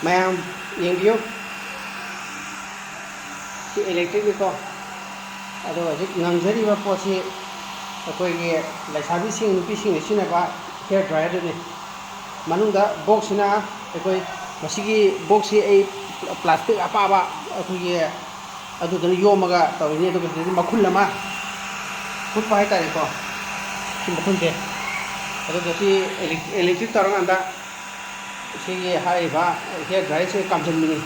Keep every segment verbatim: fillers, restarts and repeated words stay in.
ꯃꯌꯥꯝ ꯌꯦꯡꯕꯤꯌꯨ, ꯁꯤ electric ꯅꯤꯀꯣ꯫ ꯑꯗꯨꯒ ꯍꯧꯖꯤꯛ ꯉꯪꯖꯔꯤꯕ ꯄꯣꯠꯁꯤ ꯑꯩꯈꯣꯏꯒꯤ ꯂꯩꯁꯥꯕꯤꯁꯤꯡ, ꯅꯨꯄꯤꯁꯤꯡꯅ ꯁꯤꯖꯤꯟꯅꯕ hair dryer ꯗꯨꯅꯤ꯫ ꯃꯅꯨꯡꯗ box ꯁꯤꯅ ꯑꯩꯈꯣꯏ ꯃꯁꯤꯒꯤ box ꯁꯤ ꯑꯩ plastic ꯑꯄꯥꯕ ꯑꯩꯈꯣꯏꯒꯤ ꯑꯗꯨꯗꯨꯅ ꯌꯣꯝꯃꯒ ꯇꯧꯔꯤꯅꯤ꯫ ꯑꯗꯨꯒ ꯁꯤꯗꯗꯤ ꯃꯈꯨꯟ ꯑꯃ ꯍꯨꯠꯄ ꯍꯥꯏꯇꯥꯔꯦꯀꯣ, ꯁꯤ ꯃꯈꯨꯟꯁꯦ꯫ ꯑꯗꯨꯒ ꯁꯤ elec-, electric ꯇꯧꯔꯀꯥꯟꯗ ꯁꯤꯒꯤ ꯍꯥꯏꯔꯤꯕ hair dryer ꯁꯦ ꯀꯥꯝꯁꯤꯟꯕꯅꯤ꯫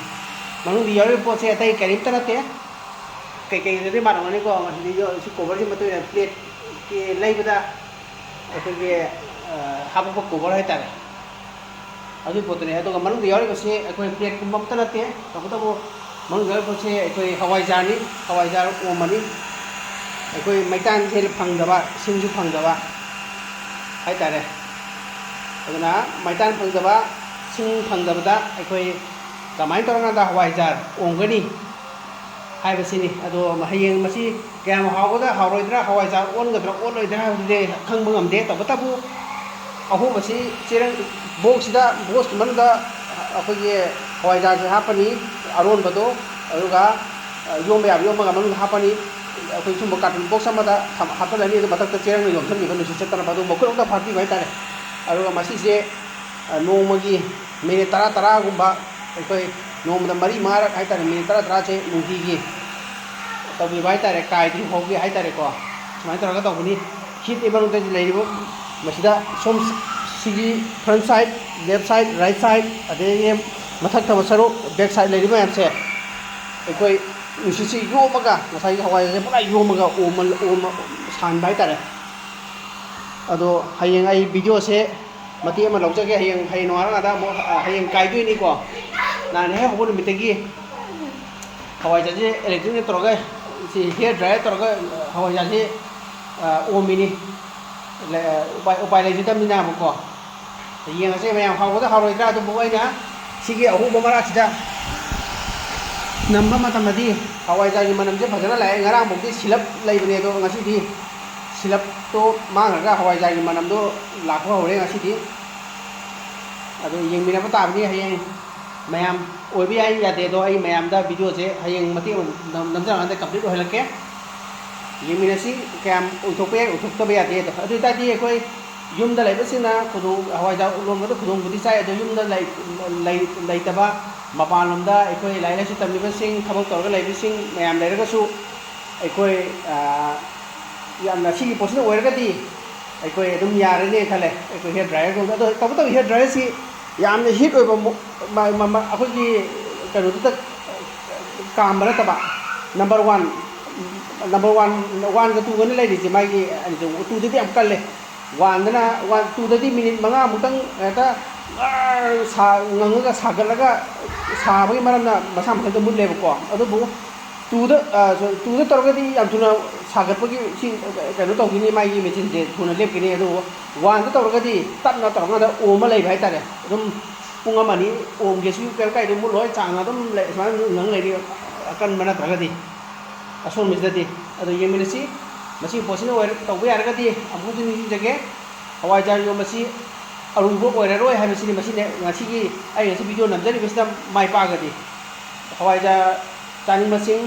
ꯃꯅꯨꯡꯗ ꯌꯥꯎꯔꯤꯕ ꯄꯣꯠꯁꯦ ꯑꯇꯩ ꯀꯔꯤꯝꯇ ꯅꯠꯇꯦ꯫ ꯀꯩꯀꯩꯗꯗꯤ ꯃꯥꯟꯅꯔꯝꯒꯅꯤꯀꯣ, ꯃꯁꯤꯗ ꯌꯣ-, ꯁꯤ cover ꯁꯤ ꯃꯇꯨꯡ ꯏꯟꯅ plate ꯀꯤ ꯂꯩꯕꯗ ꯑꯩꯈꯣꯏꯒꯤ, ꯑ, ꯍꯥꯄꯛꯄ cover ꯍꯥꯏꯇꯥꯔꯦ, ꯑꯗꯨꯒꯤ ꯄꯣꯠꯇꯨꯅꯤ꯫ ꯑꯗꯨꯒ ꯃꯅꯨꯡꯗ ꯌꯥꯎꯔꯤꯕꯁꯤ ꯑꯩꯈꯣꯏ plate ꯀꯨꯝꯕ ꯑꯃꯠꯇ ꯅꯠꯇꯦ, ꯇꯧꯕꯇꯕꯨ ꯃꯅꯨꯡꯗ ꯌꯥꯎꯔꯤꯕ ꯄꯣꯠꯁꯦ ꯑꯩꯈꯣꯏ ꯍꯋꯥꯏꯖꯥꯔꯅꯤ, ꯍꯋꯥꯏꯖꯥꯔ ꯑꯣꯝꯃꯅꯤ꯫ ꯑꯩꯈꯣꯏ ꯃꯩꯇꯥꯟꯁꯦ ꯐꯪꯗꯕ, ꯁꯤꯡꯁꯨ ꯐꯪꯗꯕ ꯍꯥꯏꯇꯥꯔꯦ꯫ ꯑꯗꯨꯅ ꯃꯩꯇꯥꯟ ꯐꯪꯗꯕ, ꯁꯤꯡ ꯐꯪꯗꯕꯗ ꯑꯩꯈꯣꯏ ꯀꯃꯥꯏꯅ ꯇꯧꯔꯀꯥꯟꯗ ꯍꯋꯥꯏꯖꯥꯔ ꯑꯣꯝꯒꯅꯤ ꯍꯥꯏꯕꯁꯤꯅꯤ꯫ ꯑꯗꯣ ꯍꯌꯦꯡ ꯃꯁꯤ ꯀꯌꯥꯝ ꯍꯥꯎꯒꯗ꯭ꯔꯥ ꯍꯥꯎꯔꯣꯏꯗ꯭ꯔꯥ, ꯍꯋꯥꯏꯖꯥꯔ ꯑꯣꯟꯒꯗ꯭ꯔꯥ ꯑꯣꯟꯂꯣꯏꯗ꯭ꯔꯥ ꯍꯥꯏꯕꯗꯨꯗꯤ ꯈꯪꯕ ꯉꯝꯗꯦ꯫ ꯇꯧꯕꯇꯕꯨ ꯑꯍꯣꯕꯁꯤ ꯆꯦꯔꯪ box ꯁꯤꯗ, box ꯀꯤ ꯃꯅꯨꯡꯗ ꯑꯩꯈꯣꯏꯒꯤ ꯍꯋꯥꯏꯖꯥꯔꯁꯦ ꯍꯥꯞꯄꯅꯤ, ꯑꯔꯣꯟꯕꯗꯣ, ꯑꯗꯨꯒ, ꯑ, ꯌꯣꯝꯕ ꯌꯥꯕ ꯌꯣꯝꯃꯒ ꯃꯅꯨꯡꯗ ꯍꯥꯞꯄꯅꯤ꯫ ꯑꯩꯈꯣꯏ ꯁꯨꯝꯕ carton box ꯑꯃꯗ ꯊꯝ-, ꯍꯥꯞꯆꯤꯜꯂꯅꯤ, ꯑꯗꯨ ꯃꯊꯛꯇ ꯆꯦꯔꯪꯅ ꯌꯣꯝꯁꯤꯟꯕꯤꯕ, ꯅꯨꯡꯁꯤꯠ ꯆꯠꯇꯅꯕ, ꯑꯗꯨ ꯃꯈꯨꯠ ꯑꯝꯇ ꯐꯥꯠꯄꯤꯕ ꯍꯥꯏꯇꯥꯔꯦ꯫ ꯑꯗꯨꯒ ꯃꯁꯤꯁꯦ, ꯑ, ꯅꯣꯡꯃꯒꯤ minute ꯇꯔꯥ ꯇꯔꯥꯒꯨꯝꯕ, ꯑꯩꯈꯣꯏ ꯅꯣꯡꯃꯗ ꯃꯔꯤ ꯃꯉꯥꯔꯛ ꯍꯥꯏꯇꯥꯔꯦ, minute ꯇꯔꯥ ꯇꯔꯥꯁꯦ ꯅꯨꯡꯇꯤꯒꯤ ꯇꯧꯕꯤꯕ ꯍꯥꯏꯇꯥꯔꯦ, ꯀꯥꯏꯗ꯭ꯔꯤ ꯐꯥꯎꯒꯤ ꯍꯥꯏꯇꯥꯔꯦꯀꯣ, ꯁꯨꯃꯥꯏꯅ ꯇꯧꯔꯒ ꯇꯧꯕꯅꯤ꯫ Heat ꯃꯅꯨꯡꯗ ꯂꯩꯔꯤꯕ ꯃꯁꯤꯗ ꯁꯣꯝ, ꯁꯤꯒꯤ front side, left side, right side, ꯑꯗꯒꯤ ꯃꯊꯛ ꯊꯪꯕ ꯁꯔꯨꯛ, back side ꯂꯩꯔꯤꯕ ꯃꯌꯥꯝꯁꯦ ꯑꯩꯈꯣꯏ ꯅꯨꯡꯁꯤꯠꯁꯤ ꯌꯣꯝꯃꯒ ꯉꯁꯥꯏꯒꯤ ꯍꯋꯥꯏꯖꯥꯔꯁꯦ ꯄꯨꯔꯥ ꯌꯣꯝꯃꯒ ꯑꯣꯝꯃ-, ꯑꯣꯝꯃ-, ꯁꯥꯍꯟꯕ ꯍꯥꯏꯇꯥꯔꯦ꯫ ꯑꯗꯣ ꯍꯌꯦꯡ ꯑꯩ video ꯁꯦ ꯃꯇꯦꯛ ꯑꯃ ꯂꯧꯖꯒꯦ꯫ ꯍꯌꯦꯡ, ꯍꯌꯦꯡ ꯅꯣꯡꯉꯥꯜꯂꯀꯥꯟꯗ ꯑꯃꯨꯛ, ꯑ, ꯍꯌꯦꯡ ꯀꯥꯏꯗꯣꯏꯅꯤꯀꯣ꯫ ꯅꯍꯥꯟ ꯍꯦꯛ ꯍꯧꯕ ꯅꯨꯃꯤꯠꯇꯒꯤ ꯍꯋꯥꯏꯖꯥꯔꯁꯦ electric ꯅ ꯇꯧꯔꯒ, ꯁꯤ hair dryer ꯇꯧꯔꯒ, ꯑ, ꯍꯋꯥꯏꯖꯥꯔꯁꯦ, ꯑ, ꯑꯣꯝꯃꯤꯅꯤ꯫ ꯂ-, ꯎꯄꯥꯏ, ꯎꯄꯥꯏ ꯂꯩꯖꯗꯕꯅꯤꯅꯕꯀꯣ꯫ ꯌꯦꯡꯉꯁꯦ ꯃꯌꯥꯝ, ꯍꯥꯎꯒꯗ꯭ꯔꯥ ꯍꯥꯎꯔꯣꯏꯗ꯭ꯔꯥ꯫ ꯑꯗꯨꯕꯨ ꯑꯩꯅ ꯁꯤꯒꯤ ꯑꯍꯣꯕ ꯃꯔꯛꯁꯤꯗ ꯅꯝꯕ ꯃꯇꯝꯗꯗꯤ ꯍꯋꯥꯏꯖꯥꯔꯒꯤ ꯃꯅꯝꯁꯦ ꯐꯖꯅ ꯂꯥꯛꯑꯦ꯫ ꯉꯔꯥꯡꯐꯥꯎꯗꯤ ꯁꯤꯜꯂꯞ ꯂꯩꯕꯅꯦ, ꯑꯗꯣ ꯉꯁꯤꯗꯤ ꯁꯤꯜꯂꯞꯇꯣ ꯃꯥꯡꯈ꯭ꯔꯒ ꯍꯋꯥꯏꯖꯥꯔꯒꯤ ꯃꯅꯝꯗꯣ ꯂꯥꯛꯄ ꯍꯧꯔꯦ ꯉꯁꯤꯗꯤ꯫ ꯑꯗꯣ ꯌꯦꯡꯃꯤꯟꯅꯕ ꯇꯥꯕꯅꯤ ꯍꯌꯦꯡ꯫ ꯃꯌꯥꯝ ꯑꯣꯏꯕ ꯌꯥꯏ ꯌꯥꯗꯦ, ꯑꯗꯣ ꯑꯩ ꯃꯌꯥꯝꯗ ꯚꯤꯗꯤꯑꯣꯁꯦ ꯍꯌꯦꯡ ꯃꯇꯦꯛ ꯑꯃ ꯅꯝ-, ꯅꯝꯖꯔꯀꯥꯟꯗ ꯀꯝꯄ꯭ꯂꯤꯠ ꯑꯣꯏꯍꯜꯂꯛꯀꯦ꯫ ꯌꯦꯡꯃꯤꯟꯅꯁꯤ, ꯀꯌꯥꯝ ꯑꯣꯏꯊꯣꯛꯄ ꯌꯥꯏ ꯑꯣꯏꯊꯣꯛꯇꯕ ꯌꯥꯗꯦ꯫ ꯑꯗꯣ ꯑꯗꯨ ꯑꯣꯏ ꯇꯥꯔꯗꯤ ꯑꯩꯈꯣꯏ ꯌꯨꯝꯗ ꯂꯩꯕꯁꯤꯡꯅ ꯈꯨꯗꯣꯡ, ꯍꯋꯥꯏꯖꯥꯔ ꯂꯣꯟꯕꯗ ꯈꯨꯗꯣꯡꯕꯨꯗꯤ ꯆꯥꯏ, ꯑꯗꯣ ꯌꯨꯝꯗ ꯂꯩ-, ꯂꯩ-, ꯂꯩꯇꯕ, ꯃꯄꯥꯟꯂꯣꯝꯗ ꯑꯩꯈꯣꯏ ꯂꯥꯏꯔꯤꯛ ꯂꯥꯏꯁꯨ ꯇꯝꯂꯤꯕꯁꯤꯡ, ꯊꯕꯛ ꯇꯧꯔꯒ ꯂꯩꯕꯁꯤꯡ ꯃꯌꯥꯝ ꯂꯩꯔꯒꯁꯨ ꯑꯩꯈꯣꯏ, ꯑ, ꯌꯥꯝꯅ ꯁꯤꯒꯤ ꯄꯣꯠꯁꯤꯅ ꯑꯣꯏꯔꯒꯗꯤ ꯑꯩꯈꯣꯏ ꯑꯗꯨꯝ ꯌꯥꯔꯅꯦꯅ ꯈꯜꯂꯦ꯫ ꯑꯩꯈꯣꯏ ꯍꯤꯌꯔ ꯗ꯭ꯔꯥꯏꯌꯔꯒꯨꯝꯕꯗ, ꯑꯗꯣ ꯇꯧꯕꯇꯕꯨ ꯍꯤꯌꯔ ꯗ꯭ꯔꯥꯏꯌꯔꯁꯤ ꯌꯥꯝꯅ ꯍꯤꯠ ꯑꯣꯏꯕ ꯃꯨ-, ꯃ-, ꯃ-, ꯃ-, ꯑꯩꯈꯣꯏꯒꯤ ꯀꯩꯅꯣꯗꯨꯗ ꯀꯥꯝꯕ ꯅꯠꯇꯕ, ꯅꯝꯕꯔ ꯋꯥꯟ, ꯅꯝꯕꯔ ꯋꯥꯟ, ꯋꯥꯟꯒ ꯇꯨꯒꯅ ꯂꯩꯔꯤꯁꯦ, ꯃꯥꯒꯤ ꯑꯅꯤꯗꯣ, ꯇꯨꯗꯗꯤ ꯌꯥꯝ ꯀꯜꯂꯦ꯫ ꯋꯥꯟꯗꯅ, ꯋꯥꯟ, ꯇꯨꯗꯗꯤ ꯃꯤꯅꯤꯠ ꯃꯉꯥꯃꯨꯛꯇꯪ ꯍꯦꯛꯇ ꯉꯔ ꯁꯥ-, ꯉꯪꯉꯒ ꯁꯥꯒꯠꯂꯒ ꯁꯥꯕꯒꯤ ꯃꯔꯝꯅ ꯃꯁꯥ ꯃꯊꯟꯇ ꯃꯨꯠꯂꯦꯕꯀꯣ꯫ ꯑꯗꯨꯕꯨ ꯇꯨꯗ, ꯑ, ꯇꯨꯗ ꯇꯧꯔꯒꯗꯤ ꯌꯥꯝ ꯊꯨꯅ ꯁꯥꯒꯠꯄꯒꯤ ꯁꯤ ꯀꯩꯅꯣ ꯇꯧꯈꯤꯅꯤ, ꯃꯥꯒꯤ ꯃꯦꯆꯤꯟꯁꯦ ꯊꯨꯅ ꯂꯦꯞꯈꯤꯅꯤ꯫ ꯑꯗꯨꯕꯨ ꯋꯥꯟꯗ ꯇꯧꯔꯒꯗꯤ ꯇꯞꯅ ꯇꯧꯔꯀꯥꯟꯗ ꯑꯣꯝꯃ ꯂꯩꯕ ꯍꯥꯏꯇꯥꯔꯦ꯫ ꯑꯗꯨꯝ ꯄꯨꯡ ꯑꯃ ꯑꯅꯤ ꯑꯣꯝꯒꯦꯁꯨ ꯀꯩꯝ ꯀꯥꯏꯗꯦ, ꯃꯨꯠꯂꯣꯏ, ꯆꯥꯡ ꯑꯗꯨꯝ ꯂꯩ, ꯁꯨꯃꯥꯏꯅ ꯑꯗꯨꯝ ꯉꯪ ꯂꯩꯅꯤ, ꯑꯀꯟꯕ ꯅꯠꯇ꯭ꯔꯒꯗꯤ꯫ ꯑꯁꯣꯟꯕꯁꯤꯗꯗꯤ꯫ ꯑꯗꯣ ꯌꯦꯡꯃꯤꯟꯅꯁꯤ꯫ ꯃꯁꯤꯒꯤ ꯄꯣꯠꯁꯤꯅ ꯑꯣꯏꯔ-, ꯇꯧꯕ ꯌꯥꯔꯒꯗꯤ ꯑꯃꯨꯛꯁꯨ ꯅꯤꯡꯁꯤꯡꯖꯒꯦ, ꯍꯋꯥꯏꯖꯥꯔ ꯌꯣꯟꯕꯁꯤ ꯑꯔꯨꯕ ꯑꯣꯏꯔꯔꯣꯏ ꯍꯥꯏꯕꯁꯤꯅꯤ꯫ ꯃꯁꯤꯅ ꯉꯁꯤꯒꯤ, ꯑꯩ ꯉꯁꯤ ꯚꯤꯗꯤꯑꯣ ꯅꯝꯖꯔꯤꯕꯁꯤꯅ ꯃꯥꯏ ꯄꯥꯛꯑꯒꯗꯤ꯫ ꯍꯋꯥꯏꯖꯥꯔ ꯆꯥꯅꯤꯡꯕꯁꯤꯡ,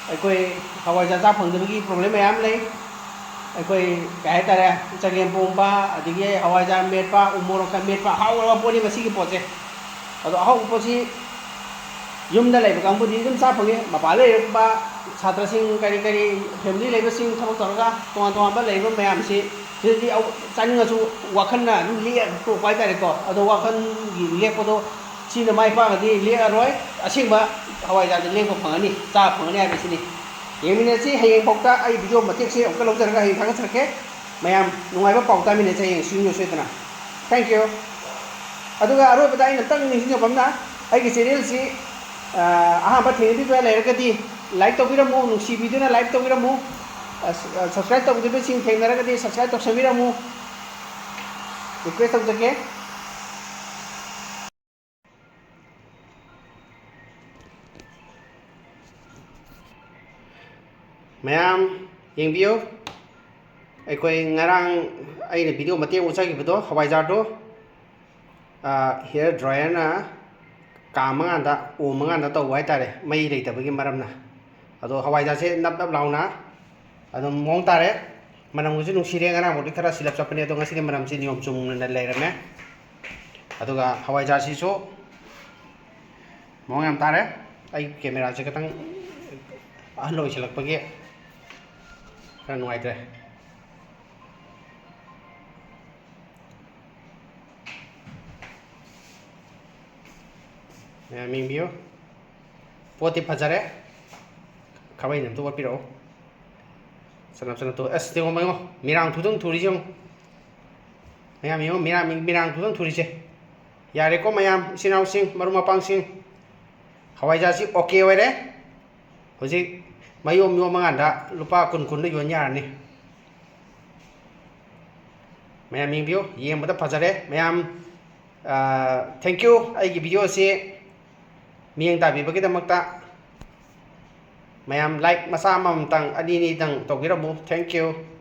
ꯑꯩꯈꯣꯏ ꯍꯋꯥꯏꯖꯥꯔ ꯆꯥ ꯐꯪꯗꯕꯒꯤ ꯄ꯭ꯔꯣꯕ꯭ꯂꯦꯝ ꯃꯌꯥꯝ ꯂꯩ꯫ ꯑꯩꯈꯣꯏ ꯀꯩ ꯍꯥꯏꯇꯥꯔꯦ, ꯆꯒꯦꯝ ꯄꯣꯝꯕ, ꯑꯗꯒꯤ ꯍꯋꯥꯏꯖꯥꯔ ꯃꯦꯠꯄ, ꯎ ꯃꯣꯔꯣꯛꯀ ꯃꯦꯠꯄ, ꯍꯥꯎꯔꯕ ꯄꯣꯠꯅꯤ ꯃꯁꯤꯒꯤ ꯄꯣꯠꯁꯦ꯫ ꯑꯗꯣ ꯑꯍꯥꯎꯕ ꯄꯣꯠꯁꯤ ꯌꯨꯝꯗ ꯂꯩꯕ ꯀꯥꯡꯕꯨꯗꯤ ꯑꯗꯨꯝ ꯆꯥ ꯐꯪꯉꯤ꯫ ꯃꯄꯥꯟꯗ ꯂꯩꯔꯛꯄ ꯁꯥꯇ꯭ꯔꯁꯤꯡ, ꯀꯔꯤ ꯀꯔꯤ ꯐꯦꯃꯤꯂꯤ ꯂꯩꯕꯁꯤꯡ, ꯊꯕꯛ ꯇꯧꯔꯒ ꯇꯣꯉꯥꯟ ꯇꯣꯉꯥꯟꯕ ꯂꯩꯔꯤꯕ ꯃꯌꯥꯝꯁꯤ, ꯁꯤꯗꯗꯤ ꯑꯧ-, ꯆꯥꯅꯤꯡꯉꯁꯨ ꯋꯥꯈꯜꯅ ꯑꯗꯨꯝ ꯂꯦꯛꯑꯒ ꯇꯣꯛꯄ ꯍꯥꯏꯇꯥꯔꯦꯀꯣ꯫ ꯑꯗꯣ ꯋꯥꯈꯜꯒꯤ ꯂꯦꯛꯄꯗꯣ ꯁꯤꯅ ꯃꯥꯏ ꯄꯥꯛꯑꯒꯗꯤ ꯂꯦꯛꯑꯔꯣꯏ, ꯑꯁꯦꯡꯕ ꯍꯋꯥꯏꯖꯥꯔꯗ ꯂꯦꯛꯄ ꯐꯪꯉꯅꯤ, ꯆꯥꯕ ꯐꯪꯉꯅꯤ ꯍꯥꯏꯕꯁꯤꯅꯤ꯫ ꯌꯦꯡꯃꯤꯟꯅꯁꯤ꯫ ꯍꯌꯦꯡꯐꯥꯎꯗ ꯑꯩ ꯚꯤꯗꯤꯑꯣ ꯃꯇꯦꯛꯁꯦ ꯑꯃꯨꯛꯀ ꯂꯧꯖꯔꯒ ꯍꯌꯦꯡ ꯊꯥꯒꯠꯆꯔꯛꯀꯦ꯫ ꯃꯌꯥꯝ ꯅꯨꯡꯉꯥꯏꯕ ꯄꯥꯎ ꯇꯥꯃꯤꯟꯅꯁꯦ ꯍꯌꯦꯡ ꯁꯣꯏꯗꯅ ꯁꯣꯏꯗꯅ꯫ Thank you꯫ ꯑꯗꯨꯒ ꯑꯔꯣꯏꯕꯗ ꯑꯩꯅ ꯑꯝꯇꯪ ꯅꯤꯡꯁꯤꯡꯖꯕ ꯑꯃꯅ, ꯑꯩꯒꯤ ꯆꯦꯅꯦꯜꯁꯤ, ꯑ, ꯑꯍꯥꯟꯕ ꯊꯦꯡꯅꯕꯤꯕ ꯂꯩꯔꯒꯗꯤ like ꯇꯧꯕꯤꯔꯝꯃꯨ, ꯅꯨꯡꯁꯤꯕꯤꯗꯨꯅ like ꯇꯧꯕꯤꯔꯝꯃꯨ꯫ ꯑ, ꯁ-, ꯑ, subscribe ꯇꯧꯕꯤꯗꯕꯁꯤꯡ ꯊꯦꯡꯅꯔꯒꯗꯤ subscribe ꯇꯧꯁꯟꯕꯤꯔꯝꯃꯨ꯫ Request ꯇꯧꯖꯒꯦ꯫ ꯃꯌꯥꯝ ꯌꯦꯡꯕꯤꯌꯨ, ꯑꯩꯈꯣꯏ ꯉꯔꯥꯡ ꯑꯩꯅ ꯚꯤꯗꯤꯑꯣ ꯃꯇꯦꯛ ꯑꯃ ꯆꯠꯈꯤꯕꯗꯣ, ꯍꯋꯥꯏꯖꯥꯔꯗꯣ, ꯑ, ꯍꯤꯌꯔ ꯗ꯭ꯔꯥꯏꯌꯔꯅ ꯀꯥꯝꯃꯀꯥꯟꯗ, ꯑꯣꯝꯃꯀꯥꯟꯗ ꯇꯧꯕ ꯍꯥꯏꯇꯥꯔꯦ, ꯃꯩ ꯂꯩꯇꯕꯒꯤ ꯃꯔꯝꯅ꯫ ꯑꯗꯣ ꯍꯋꯥꯏꯖꯥꯔꯁꯦ ꯅꯞ ꯅꯞ ꯂꯥꯎꯅ ꯑꯗꯨꯝ ꯃꯑꯣꯡ ꯇꯥꯔꯦ꯫ ꯃꯅꯝꯒꯁꯨ ꯅꯨꯡꯁꯤꯔꯦ, ꯉꯔꯥꯡꯐꯥꯎꯗꯤ ꯈꯔ ꯁꯤꯜꯂꯞ ꯆꯠꯄꯅꯦ, ꯑꯗꯣ ꯉꯁꯤꯗꯤ ꯃꯅꯝꯁꯤ ꯅꯤꯌꯣꯝ ꯆꯨꯝꯅ ꯂꯩꯔꯝꯃꯦ꯫ ꯑꯗꯨꯒ ꯍꯋꯥꯏꯖꯥꯔꯁꯤꯁꯨ ꯃꯑꯣꯡ ꯌꯥꯝ ꯇꯥꯔꯦ꯫ ꯑꯩ ꯀꯦꯃꯦꯔꯥꯁꯦ ꯈꯤꯇꯪ ꯑꯍꯜ ꯑꯣꯏꯁꯤꯜꯂꯛꯄꯒꯤ ꯈꯔ ꯅꯨꯡꯉꯥꯏꯇ꯭ꯔꯦ꯫ ꯃꯌꯥꯝ ꯌꯦꯡꯕꯤꯌꯨ꯫ ꯄꯣꯠꯇꯤ ꯐꯖꯔꯦ꯫ ꯈꯥꯕꯩꯅ ꯑꯝꯇ ꯑꯣꯠꯄꯤꯔꯛꯑꯣ꯫ ꯆꯅꯞ ꯆꯅꯞ ꯇꯧ-, ꯑꯁ, ꯌꯦꯡꯉꯣ, ꯌꯦꯡꯉꯣ, ꯃꯤꯔꯥꯡ ꯊꯨꯗꯪ ꯊꯨꯔꯤꯁꯦ ꯌꯦꯡꯉꯣ꯫ ꯃꯌꯥꯝ ꯌꯦꯡꯉꯣ, ꯃꯤꯔꯥꯡ, ꯃꯤꯔꯥꯡ ꯊꯨꯗꯪ ꯊꯨꯔꯤꯁꯦ꯫ ꯌꯥꯔꯦꯀꯣ ꯃꯌꯥꯝ, ꯏꯆꯤꯟ ꯏꯅꯥꯎꯁꯤꯡ, ꯃꯔꯨꯞ ꯃꯄꯥꯡꯁꯤꯡ, ꯍꯋꯥꯏꯖꯥꯔꯁꯤ OK ꯑꯣꯏꯔꯦ꯫ ꯍꯧꯖꯤꯛ ꯃꯌꯣꯝ ꯌꯣꯝꯃꯀꯥꯟꯗ ꯂꯨꯄꯥ ꯀꯨꯟ ꯀꯨꯟꯗ ꯌꯣꯟ ꯌꯥꯔꯅꯤ꯫ ꯃꯌꯥꯝ ꯌꯦꯡꯕꯤꯌꯨ, ꯌꯦꯡꯕꯗ ꯐꯖꯔꯦ꯫ ꯃꯌꯥꯝ, ꯑ, thank you ꯑꯩꯒꯤ video ꯑꯁꯤ ꯃꯤꯠꯌꯦꯡ ꯇꯥꯕꯤꯕꯒꯤꯗꯃꯛꯇ꯫ ꯃꯌꯥꯝ like ꯃꯆꯥ ꯑꯃꯃꯝꯇꯪ, ꯑꯅꯤ ꯑꯅꯤꯗꯪ ꯇꯧꯕꯤꯔꯝꯃꯨ꯫ Thank you꯫